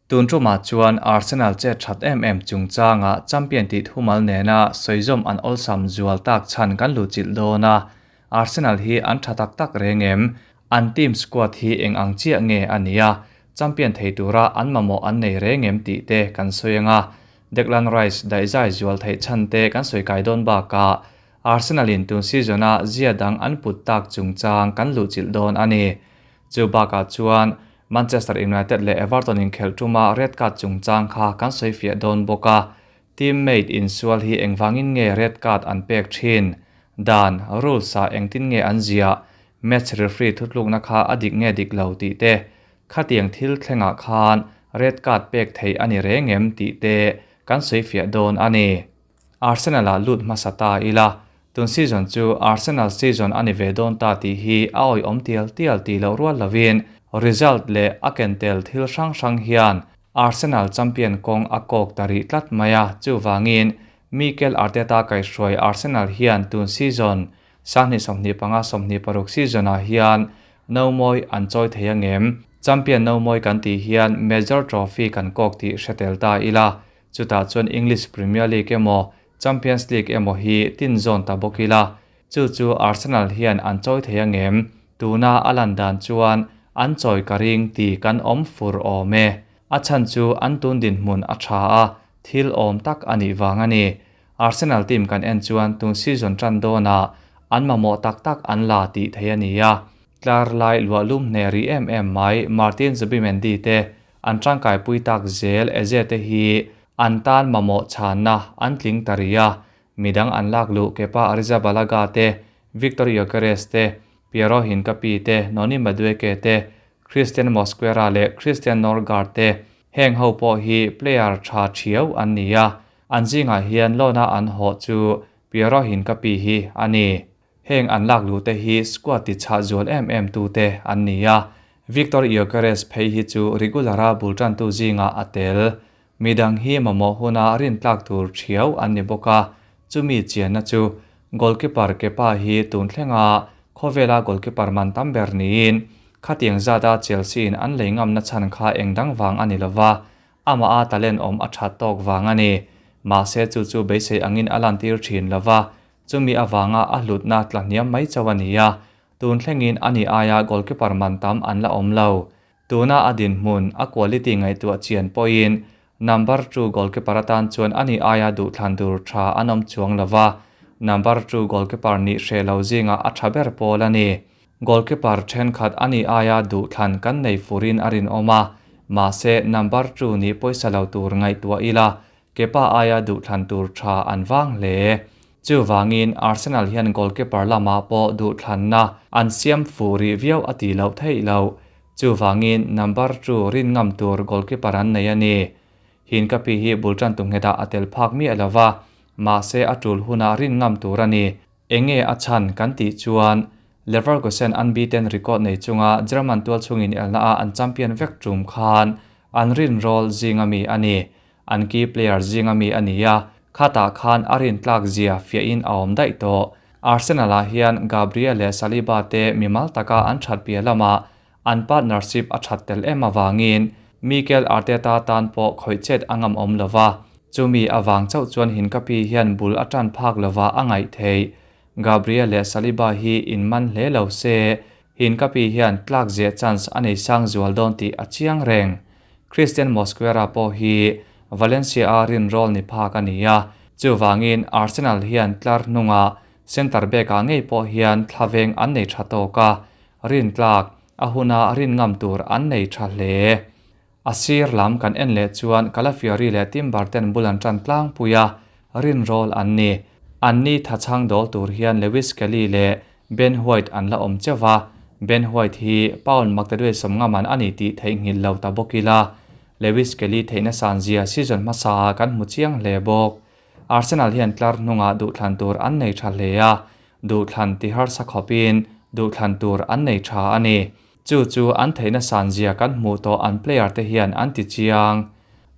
Tun tumah chuan Arsenal chet that em em chungchanga champion tih thumal nena sawizawm an awlsam zual tak chhan kan luhchilh dawn a. Arsenal hi an tha tak tak reng em? An team squad hi eng ang chiah nge a nih a, champion thei tura an mamawh an nei reng em tih te kan sawi ang a. Declan Rice daihzai zual theih chhan te kan sawi kai dawn bakah Arsenal in tun season a zia dang an put tak chungchang kan luhchilh dawn a ni. Chu bakah chuan Manchester United leh Everton inkhelh tuma red card chungchang kha kan sawi fiah dawn bawk a. Teammate insual hi engvangin nge red card an pek thin? Dan, rules, ah engtin nge an ziah? Match referee thutlukna kha a dik nge dik lo tih te, khatiang thil thlengah khan red card pek theih a ni reng em tih te kan sawi fiah dawn a ni. Arsenal ah lut hmasa ta ila, tun season chu Arsenal season a ni ve dawn ta tih hi a awihawm tial tial tih loh rual lovin result leh a ken tel thil hrang hrang hian Arsenal champion kawng a kawk ta rih tlat mai a, chuvangin Mikel Arteta kaihhruai Arsenal hian tun season 2025 26 season ah hian nomawi an chawi thei angem? Champion nomawi kan tih hian major trophy kan kawk tih hre tel ta ila, Chutah chuan English Premier League emaw Champions League emaw hi tin zawn ta bawk ila, chu chu Arsenal hian an chawi thei angem? Tuna a lan dan chuan an chawi ka ring ti kan awm fur awm e. A chhan chu an tun dinhmun a tha a, thil awm tak a nih vang a ni. Arsenal team kan en chuan tun season tan dawnah an mamawh tak tak an la tih thei a ni a. Tlar lai luahlum hneh rih em em mai Martin Zubimendi te An tangkaipui tak zel Eze te hi an tan mamawh chhanna an tling ta rih a, midang an lak luh Kepa Arrizabalaga te, Victor Gyokeres te, Piero Hincapie te, Noni Madueke te, Christian Mosquera leh Christian Norgaard te, heng ho pawh hi player tha thiau an ni a, an zingah hian loan-a an hawh chu Piero Hincapie hi a ni. Heng an lak luh te hi squad ti chhah zual em em tu te an ni a, Viktor Gyokeres phei hi chu regular-a bul tantu zingah a tel. Midang hi mamawh huna rintlak tur thiau an ni bawk a, chumi chianna chu goalkeeper Kepa hi tun thlenga khawvela goalkeeper man tam ber niin khatiang zata Chelsea-in an lei ngamna chhan kha engdang vang a ni lova, Amah a talent awm a that tawk vang a ni. Mahse chu chu beisei angin a lantir thin lo va, chumi avanga a hlutna tla hniam mai chauh a ni a, tun thlengin ani aia goalkeeper man tam an la awm lo. Tuna a dinhmun, a quality ngaihtuah chian pawhin number two goalkeeper atan chuan ani aia duhthlan tur tha an awm chuang lo va, number two goalkeeper nih hreh lo zingah a tha ber pawl a ni. Goalkeeper thenkhat a nih aia duhthlan kan nei furin a rinawm a, mahse number two nih pawisa lo tur ngaihtuah ila, Kepa aia duhthlan tur tha an vang hle. Chuvangin Arsenal hian goalkeeper lamah pawh duhthlanna an siam fuh rih viau a tih loh theih loh. Chuvangin number two rin ngam tur goalkeeper an nei a ni. Hinkapi hi bul tan tu nghetah a tel phak miah lo va, mahse a tul hunah rin ngam tur a ni. Enge a chhan kan tih chuan Leverkusen unbeaten record nei chunga German tualchhungin elna a an champion vek tum khan an rinrawl zinga mi a ni. An key player zinga mi a ni a, khatah khan a rintlak zia fiahin a awm daih tawh. Arsenal ah hian Gabriel leh Saliba te mimal taka an that piah lamah an partnership a that tel em avangin Mikel Arteta tan pawh khawih chet a ngam awm lo va, chumi avang chauh chuan Hinkapi hian bul a tan phak lova a ngaih theih. Gabriel leh Saliba hi inman hle lo se, Hinkapi hian tlak ziah chance a nei sang zual dawn tih a chiang reng. Christian Mosquera pawh hi Valencia-a rinrawl ni phak a ni a, chuvangin Arsenal hian tlar hnungah centre back-ah ngei pawh hian thlaveng an nei tha tawk a, Rintlak, a huna rin ngam tur an nei tha hle. A sir lam kan en leh chuan Calafiori leh Timber ten bul an tan tlangpui a, rinrawl an ni. An ni thachhang dawl tur hian Lewis Kelly leh Ben White an la awm cheuh va, Ben White hi Paul Maktaduai sawmngaman a ni tih theihnghilh lo ta bawk ila. Lewis Kelly theihna san zia season hmasa ah kan hmu chiang hle bawk. Arsenal hian tlar hnungah duhthlan tur an nei tha hle a, duhthlan ti harsa khawpin duhthlan tur an nei tha a ni. Chu chu an theihna san zia kan hmuh tawh an player te hian an ti chiang.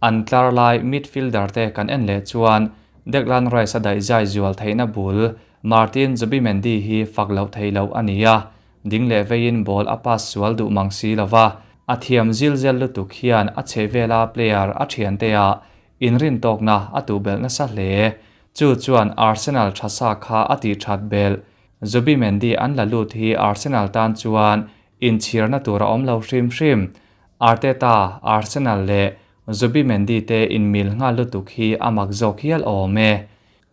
An tlar lai midfielder te kan en leh chuan Declan Rice a daihzai zual theihna bul Martin Zubimendi hi fak loh theih loh a ni a, ding leh veiin ball a pass sual duh mang si lova. A thiam zil zel lutuk hian a chhehvela player a thiante ah inrintawkna a tuh belh nasa hle. Chu chuan Arsenal tha sa kha a tih that belh. Zubimendi an la lut hi Arsenal tan chuan inchhirna tur a awm lo hrim hrim. Arteta, Arsenal leh Zubimendi te inmil nghal lutuk hi a mak zawk hial awm e.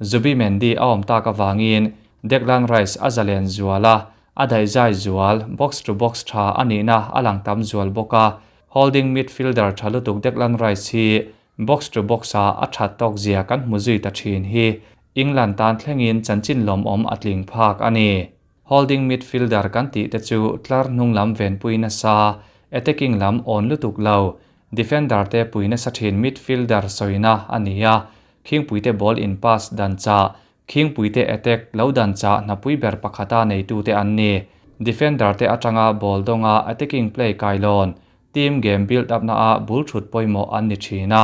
Zubimendi a awm tak avangin Declan Rice a zalen zual a, a daihzai zual, box to box tha a nihna a lang tam zual bawk a. Holding midfielder tha lutuk Declan Rice hi box to box ah a that tawk zia kan hmu zui ta thin hi England tan thlengin chanchin lawmawm a tling phak a ni. Holding midfielder kan tih te chu tlar hnung lam venpui nasa, attacking lam awn lutuk lo, defender te pui nasa thin midfielder sawina a ni a, khingpuite ball in pass dan chah, khingpuite attack lo dan chah hnapui ber pakhata neitute an ni. Defender te atanga ball dawnga attacking play kailawn, team game build up naah bul thut pawimawh an ni thin a.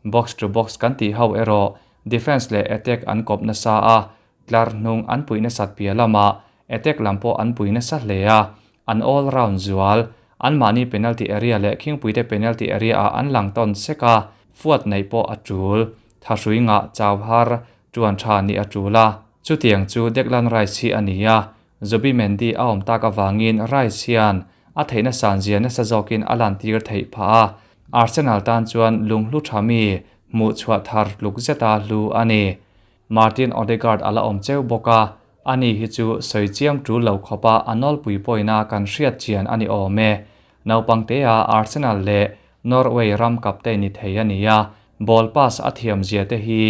Box to box kan tih ho erawh defence leh attack an kawp nasa a, tlar hnung an puih nasat piah lamah attack lam pawh an pui nasa hle a, an all round zual. Anmahni penalty area leh khingpuite penalty area ah an lang tawn sek a, fuat neih pawh a tul. Thahrui ngah chau har tuan tha nih a tul a. Chutiang chu Declan Rice hi a ni a, Zubimendi a awm tak avangin Rice hian a theihna san zia nasa zawkin a lantir theih phah a, Arsenal tan chuan lunghlu tha mi hmuh chhuah thar tluk zeta hlu a ni. Martin Odegaard a la awm cheu bawk a, ani hi chu sawi chiam tul lo khawpa a nawlpui pawina kan hriat chian a ni awm e. Naupang tea Arsenal leh Norway ram captain ni thei a ni a, ball pass a thiam zia te hi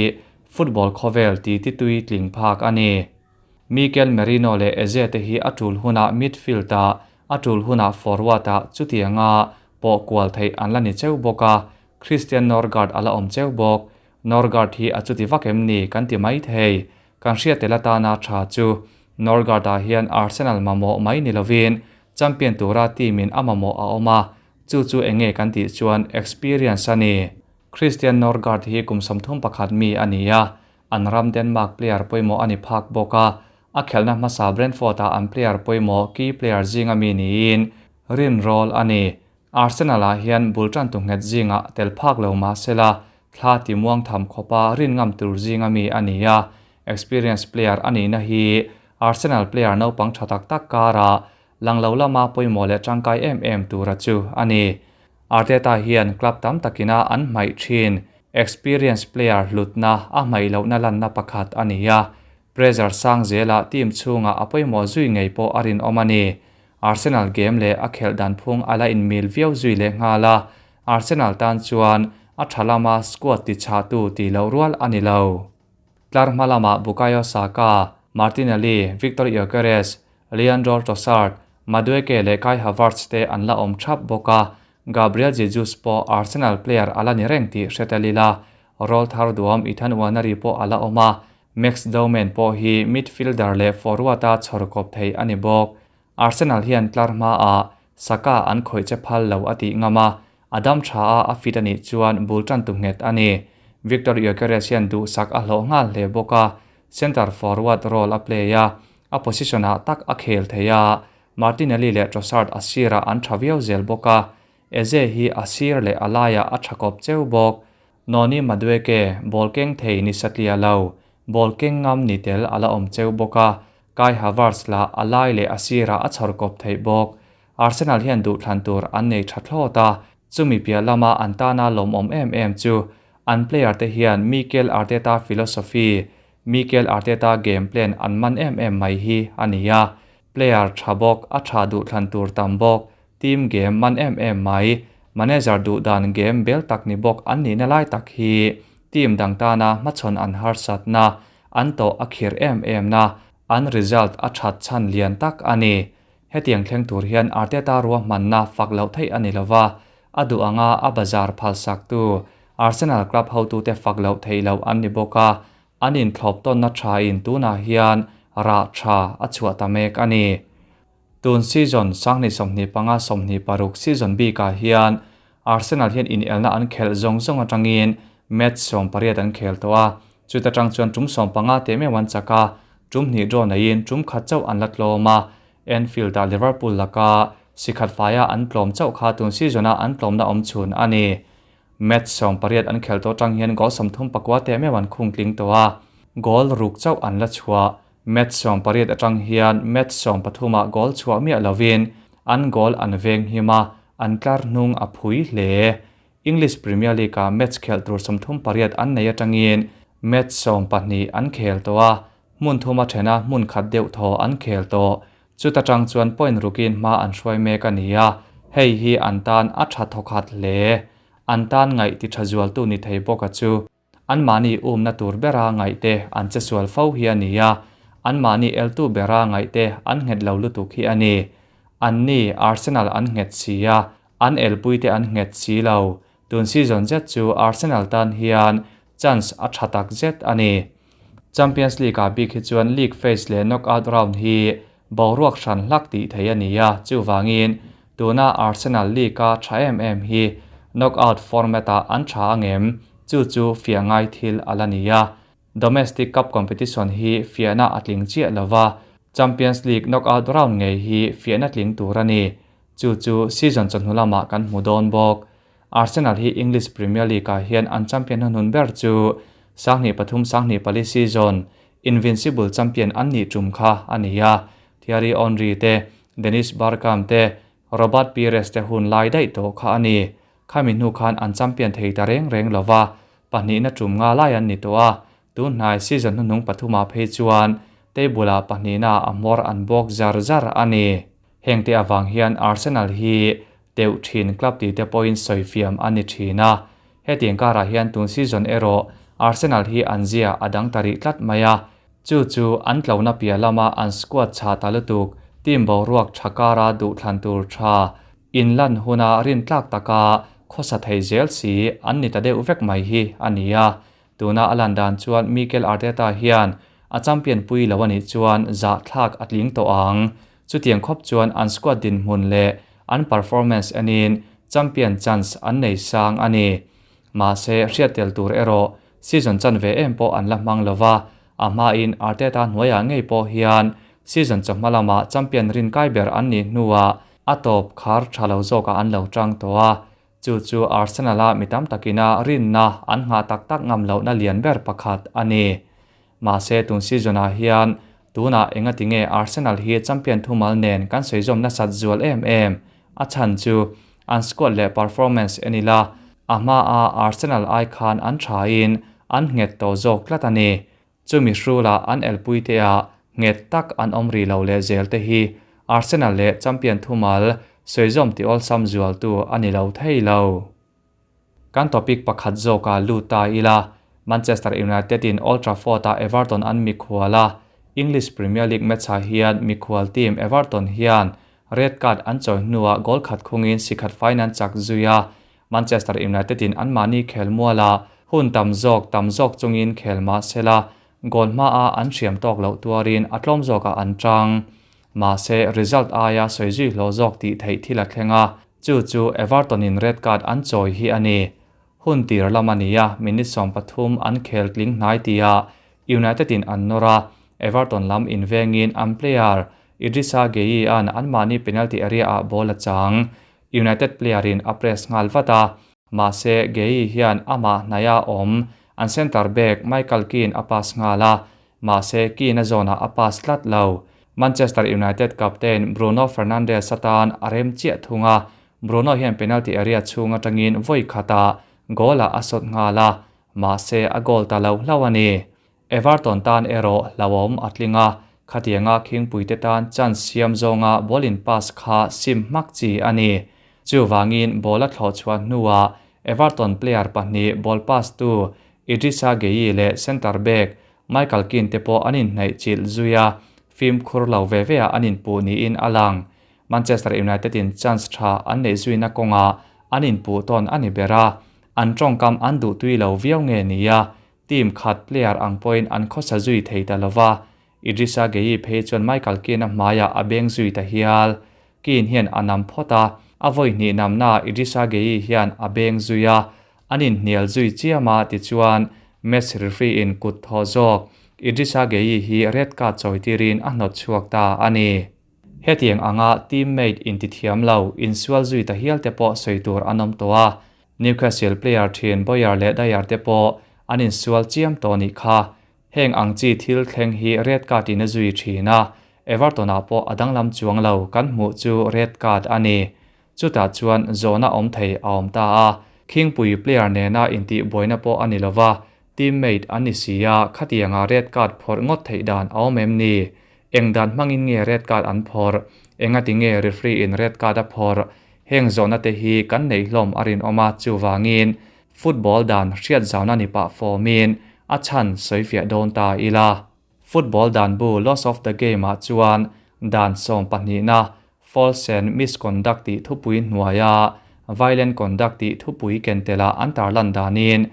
football khawvel titi tui tling phak a ni. Mikel Merino leh Eze te hi a tul hunah midfield-ah, a tul hunah forward-ah chutianga pawh kual theih an la ni cheu bawk a, Christian Norgaard a la awm cheu bawk. Norgaard hi a chuti vak em ni kan ti mai thei. Kan hriat tel atana tha chu Norgaard-ah hian Arsenal mamawh mai ni lovin champion tura team-in a mamawh a awm a, chu chu eng nge kan tih chuan experience a ni. Christian Norgaard hi kum 31 mi a ni a, An ram Denmark player pawimawh a ni phak bawk a, a khelhna hmasa Brentford-ah an player pawimawh key player zinga mi niin rin rawl a ni. Arsenal-ah hian bul tantu nghet zingah tel phak lo mah sela, thla ti muang tham khawpa rin ngam tur zinga mi a ni a, experience player a nihna hi Arsenal player naupang tha tak tak karah lang lo lama pawimawh leh tangkai em em tura chu a ni. Arteta hian club tam takina an hmaih thin. Experience player hlutna a hmaih lohna lanna pakhat a ni a, pressure sang zelah team chhungah a pawimawh zui ngei pawh a rinawm a ni. Arsenal game leh a khelh dan phung a la inmil viau zui leh nghal a, Arsenal tan chuan a tha lama squad tichhahtu tih loh rual a ni lo. Tlar hma lamah Bukayo Saka, Martinelli, Viktor Gyokeres, Leandro Trossard, Madueke leh Kai Havertz te an la awm thap bawk a, Gabriel Jesus pawh Arsenal player a la ni reng tih hre tel ila, rawl thar duam Ethan Nwaneri pawh a la awm a, Max Dowman pawh hi midfielder leh forward-a chhawr kawp thei a ni bawk. Arsenal hian tlar hmaah Saka an khawih che phal lo a tih ngam a, a dam tha a a fit a nih chuan bul tan tu nghet a ni. Viktor Gyokeres hian duhsak a hlawh nghal hle bawk a, centre forward role a play a, a position ah tak a khel thei a, Martinelli leh Trossard a sirah an tha viau zel bawk a, Eze hi a sir leh a laiah a tha kawp cheu bawk. Noni Madueke ball keng thei ni satliah lo, ball keng ngam ni tel a la awm cheu bawk a, Kai Havertz lah a lai leh a sirah a chhawr kawp theih bawk. Arsenal hian duhthlan tur an nei tha thlawt a, chumi piah lama an tana lawmawm em em chu an player te hian Mikel Arteta philosophy, Mikel Arteta game plan an man em em mai hi a ni a. Player tha bawk, a tha duhthlan tur tam bawk, team game man em em mai, manager duh dan game bel tak ni bawk an nihna lai tak hi team dang tana hmachhawn an harsatna, an tawh a khir em em na, an result a that chhan lian tak a ni. Hetiang thleng tur hian Arteta ruahmanna fak loh theih a ni lova, a duh anga a bazar phalsak tu Arsenal club hotute fak loh theih loh an ni bawk a, an inthlawp tawnna tha in tunah hian rah tha a chhuah ta mek a ni. Tun season 2025 26 season bikah hian Arsenal hian inelna an khelh zawng zawng atangin match 18 an khel tawh a, chuta tang chuan tum 15 te meuh an chak a, tum hnih draw neiin tum khat chauh an la tlawm a, Anfield-ah Liverpool laka Sikhat faia an tlawm chauh kha tun season-a an tlawmna awm chhun a ni. Match 18 an khelh tawh atang hian goal 39 teh meuh an khung tling tawh a, goal ruk chauh an la chhuah. Match 18 atang hian match 13 ah goal chhuah miah lovin an goal an veng him a, an tlar hnung a phui hle. English Premier League-ah match khelh tur 38 an nei atangin match 12 an khel tawh a, hmun thuma thena hmun khat deuh thaw an khel tawh. Chuta tang chuan point rukin hma an hruai mek a ni a, hei hi an tan a tha thawkhat hle. An tan ngaih ti tha zualtu ni thei bawk a chu. Anmahni umna tur bera ngaihte an che sual fo hi a ni a, anmahni eltu bera ngaihte an nghet lo lutuk hi a ni. Anni Arsenal an nghet si a, an elpuite an nghet si lo. Tun season zet chu Arsenal tan hian chance a tha tak zet a ni. Champions League-ah bik hi chuan league phase leh knockout round hi boruak hran hlak tih theih a ni a, chuvangin tuna Arsenal League-a tha em em hi knockout format-ah an tha angem chu chu fiah ngai thil a la ni a. Domestic Cup competition hi fiahna a tling chiah lova, Champions League knockout round ngei hi fiahna tling tur a ni. Chu chu season chawhnu lamah kan hmu dawn bawk. Arsenal hi English Premier League-ah hian an champion hnuhnun ber chu 2003 2004 season Invincible champion an nih tum kha a ni a. Thierry Henry te, Dennis Bergkamp te, Robert Pires te hun lai daih tawh kha a ni. Khami hnu khan an champion thei ta reng reng lova, pahnihna tum nga lai an ni tawh a. Tun hnai season hnuhnung pathumah phei chuan table-ah pahnihna a hmawr an bawk zar zar a ni. Hengte avang hian Arsenal hi deuh thin club tih te pawhin sawifiam a ni thin a. Hetiang karah hian tun season erawh Arsenal hi an zia a dang ta rih tlat mai a. Chu chu an tlona piah lama an squad chha ta lutuk, team boruak tha kara duhthlan tur tha inlan huna rin tlak taka khawsa thei zel si an ni ta deuh vek mai hi a ni a. Tuna a lan dan chuan Mikel Arteta hian a champion pui lo a nih chuan zah thlak a tling tawh ang. Chutiang khawp chuan an squad dinhmun leh an performance enin champion chance an nei sang a ni. Mahse hriat tel tur erawh season chan ve em pawh an la hmang lova, a hmain Arteta hnuaiah ngei pawh hian season chawhma lamah champion rin kai ber an nih hnuah a tawp khar tha lo zawkah an lo tang tawh a. Chu chu Arsenal-a mi tam takina rinna an nghah tak tak ngam lohna lian ber pakhat a ni. Mahse tun season-ah hian tunah engati nge Arsenal hi champion thumal nen kan sawi zawm nasat zual em em? A chhan chu an squad leh performance en ila, a hmaa Arsenal ai khan an thain an nghet tawh zawk tlat a ni. Chumi hrula an elpui te ah nghet tak an awm rih lo leh zel te hi Arsenal leh champion thumal sawi zawm ti awlsam zualtu a ni lo thei lo. Kan topic pakhat zawkah lut ta ila, Manchester United in Old Trafford-ah Everton an mikhual a, English Premier League match-ah hian mikhual team Everton hian red card an chawi hnuah goal khat khungin sikhat faiin an chak zui a, Manchester United in anmahni khel muala hun tam zawk tam zawk chungin khel mah sela, goal hmaa an hriam tawk loh tuarin a tlawm zawkah an tang. Mahse result aia sawi zui hlawh zawk tih theih thil a thleng a, chu chu Everton in red card an chawi hi a ni. Hun tir lam a ni a, minute 13 an khel tling hnai tia United in an nawr a, Everton lam invengin an player Idrissa Gueye an anmahni penalty area ah ball a chang. United player in a press nghal vat a, mahse Gueye hian amah hnaia awm an centre back Michael Keane a pass nghal a, mahse Keane a zawnah a pass tlat lo. Manchester United captain Bruno Fernandes atan a rem chiah thung a, Bruno hian penalty area chhung atangin vawi khatah goal ah a sawt nghal a, mahse a goal ta lo hlau a ni. Everton tan erawh hlauhawm a tling a, khatianga khingpui te tan chance siam zawnga ball in pass kha sim hmak chi a ni. Chuvangin ball a thlawh chhuah hnuah Everton player pahnih ball pass tu Idrissa Gueye leh centre back Michael Keane te pawh an inhnaih chilh zui a, fim khur lo ve ve ah an inpuh niin a lang. Manchester United in chance tha an neih zuina kawngah an inpuh tawn a ni ber a, an tawngkam an duh tui lo viau nge ni a, team khat player ang pawhin an khawsa zui thei ta lova. Idrissa Gueye phei chuan Michael Keane a hmaiah a beng zui ta hial. Keane hian a nam phawt a, a vawi hnih namna Idrissa Gueye hian a beng zui a, an inhnial zui chiam a tichuan match referee in kut thaw zawk Idrissa Gueye hi red card chawi tirin a hnawt chhuak ta a ni. Hetiang anga teammate intithiam lo, insual zui ta hial te pawh sawi tur an awm tawh a. Newcastle player thin Bowyer leh Dyer te pawh an insual chiam tawh nih kha. Heng ang chi thil thleng hi red card in a zui thin a, Everton ah pawh a danglam chuang lo kan hmuh chu red card a ni. Chutah chuan zawhna awm thei a awm ta a, khingpui player nena intih buaina pawh a ni lova, teammate an ni si a, khatianga red card phawrh ngawt theih dan a awm em ni? Eng dan hmangin nge red card an phawrh? Engati nge referee in red card a phawrh? Heng zawhna te hi kan neih hlawm a rinawm a, chuvangin football dan hriat zauna ni pah fawmin a chhan sawifiah dawn ta ila. Football dan bu Laws of the Game ah chuan dan sawmpahnihna False and Misconduct tih thupui hnuaia Violent Conduct tih thupui ken telah an tarlan danin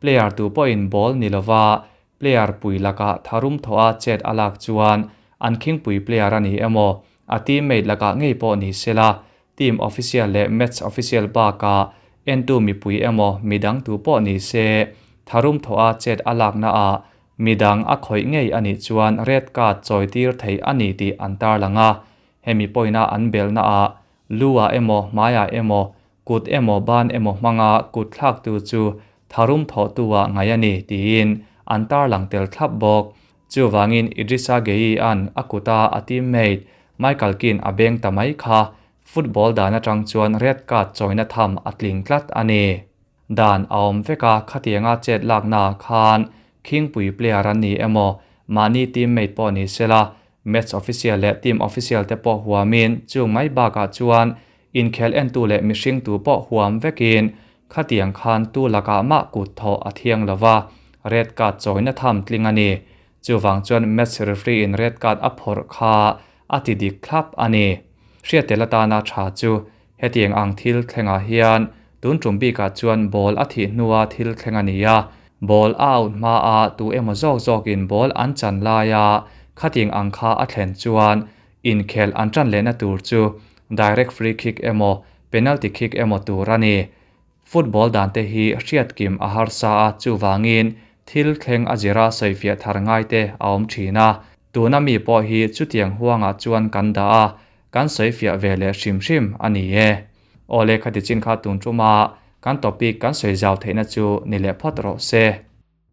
player tu pawhin ball ni lova player pui lakah tharum thawha chet a lak chuan an khingpui player a ni emaw a teammate lakah ngei pawh ni sela team official leh match official bakah entu mipui emaw midang tu pawh ni se tharum thawha chet a laknaah Midang a khawih ngei a nih chuan red card chawi tir theih a ni tih an tarlang a, hemi pawina an belhna ah lu ah emaw hmaiah emaw kut emaw ban emaw hmanga kut thlaktu chu tharum thawhtu ah ngaih a ni tiin an tarlang tel thlap bawk. Chuvangin Idrissa Gueye an a kuta a teammate Michael Keane a beng ta mai kha football dan atang chuan red card chawina tham a tling tlat a ni. Dan a awm vek a, khatianga chet laknaah khan khingpui player an ni emaw, mahni teammate pawh ni sela, match official leh team official te pawh huamin chung mai bakah chuan inkhel entu leh mihring tu pawh huam vekin khatiang khan tu lakah mah kut thawh a thiang lo va, red card chawina tham tling a ni. Chuvang chuan match referee in red card a phawrh kha a ti dik thlap a ni. Hriattel atana tha chu Hetiang ang thil thlengah hian tun tum bikah chuan ball a thih hnua thil thleng a ni a, ball a out hmaa tu emaw zawk zawkin ball an chan laia khatiang ang kha a thlen chuan inkhel an tan lehna tur chu direct free kick emaw penalty kick emaw tur a ni. Football dan te hi hriatkim a harsa a, chuvangin thil thleng a zira sawifiah thar ngai te a awm thin a, tuna mi pawh hi chutiang huangah chuan kan dah a, Kan sawifiah ve leh hrim hrim a ni e. Aw le khati chin kha tun tuma kan topic kan sawi zau theihna chu ni leh phawt rawh se.